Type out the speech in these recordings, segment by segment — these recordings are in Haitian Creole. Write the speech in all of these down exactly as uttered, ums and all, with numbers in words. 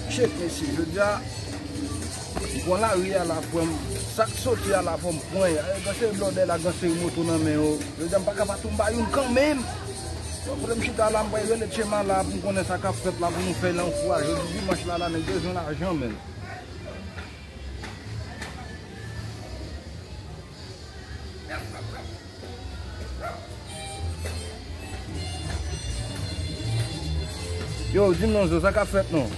Chèf, mesye, jodi a, m pran lari a la, frè m. Sa k soti a la, fò m pran y. Gen seri blòdè la, gen seri moto nan men yo. Jodi a, m pa ka pa tonbe ba youn kanmenm. Donk, kote m chita la, m pral rele Tchema la pou m konnen sa k ap fèt la, pou nou fè l anfouraje. Jodi dimanch la, la, nèg bezwen lajan, menn. Yo, di m non, Zo, sa k ap fèt non?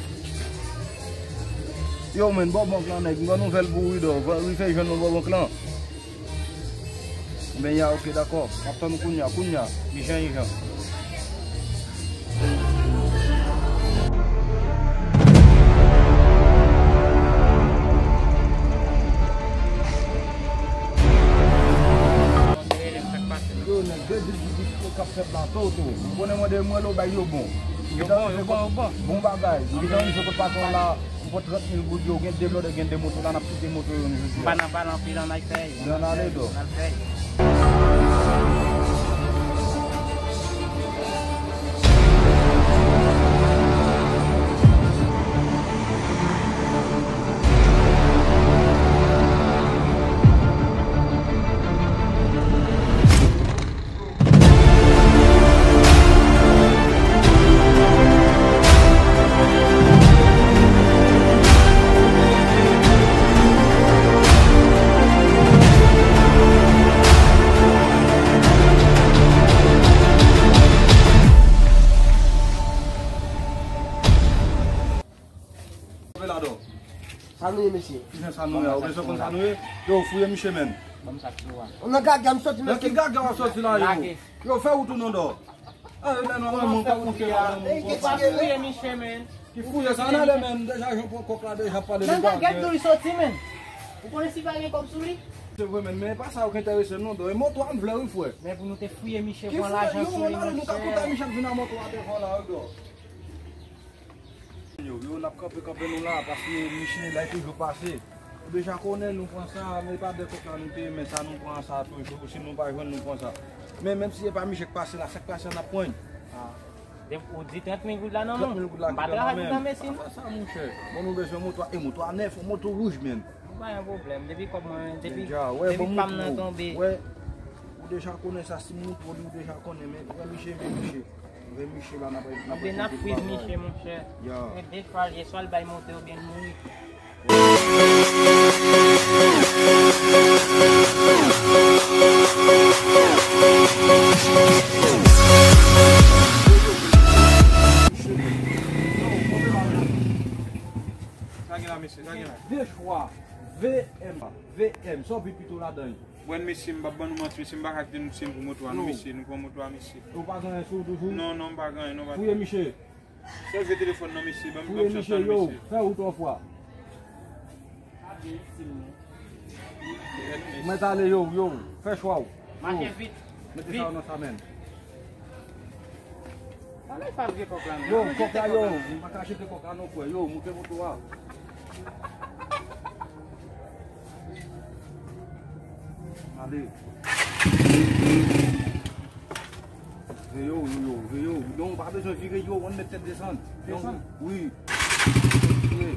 Yo, menn, bò bank lan, nèg, m gen nouvèl pou ou wi, dò. Rive jwenn nou bò bank lan. Men ya, oke, dakò. M ap tann ou kounye a, kounye a. Ijan, ijan. Yo, nèg, de di di di k ap fèt la, tou, tou. Ou konnen mwen de mwen lo bay yo bon. Yo bon, yo bon, yo bon. Bon bagay. Yo bon. Yo bon. Yo bon. Pou trant mil goud yo, gen de blòdè, gen de moto la, n ap kite moto yo, nou jodi a. M pa nan pale anpil, ann al fè yo. Ann ale, dò. Ann al fè yo. Sa nou ye, mesye? Kijan sa nou ye? Ou bezwen konn sa nou ye? Yo, fouye miche, menn. Ban m sa k sou a. Ou nan gaga m soti, mesye. Nan ki gaga w ap soti la, yo? Lage. Yo, fè wout ou non, dò. Ah, yo, nan, non, non, mwen pa konte la, non, mwen pa konte. Fouye miche, menn. Ki fouye sa, nan ale, menn. Deja, jan pran kòk la, deja pale de gaga. Nan gaga, dou li soti, menn. Ou konnen si pa gen kòb sou li? Se vre, menn, men e pa sa yo k enterese m, non, dò. E moto a m vle, wi, frè. Men pou nou te fouye miche, pran lajan sou li, monchè. Ki fouye, yo, nan, nou ka konte miche ap vin a moto a devan la, wi, dò. Yo, yo, n ap kanpe, kanpe nou la, paske miche la toujou pase. Ou deja konnen, nou pran sa, men pa de kòk la nou te, men sa nou pran sa toujou, si nou pa jwenn, nou pran sa. Men menm si se pa miche k pase la, sa k pase a, n ap pran l. Ah. Ou di trant mil goud la nan men w? Trant mil goud la ki nan men m. M pa travay pou nan men si nou. Pa fè sa, monchè. Bon, nou bezwen moto a, e moto a nèf, yon moto wouj, menn. Pa gen pwoblèm, depi kòb mwen, depi, depi pa m nan tonbe. Wè, ou deja konnen sa, si m moto li, ou deja konnen, men wè miche, men miche. Vè miche la, n ap, n ap. Ebyen, n ap fwiz miche, monchè. Ya. Gen de chwa l ye, swa l bay moto oubyen l mouri. Sa gen la, mesye, sa gen la. De chwa, V M, V M, sa w pi pito ladan l. Bon, mesye, m p ap ban nou manti, mesye, m pa ka kite nou sezi pou moto a, non, mesye. Nou pran moto a, mesye. Ou pa gen anyen sou ou toujou? Non, non, m pa gen anyen, non, pa. Fouye miche. Sèvi telefòn nan, mesye, ban m, ban m chans la, mesye. Fouye miche, yo, fè wout yon fwa. Mèt ale, yo, yo, fè chwa w. Mache vit. Mete sa yo nan sa, menn. Ann al pa vye kòk la, menn. Yo, kòk la, yo, m pa ka jete kòk la non, frè. Yo, moute moto a. Ale. Veye w, yo, yo, veye w. Non, ou pa bezwen vire, yo, ann met tèt desann. Desann? Wi. Vire.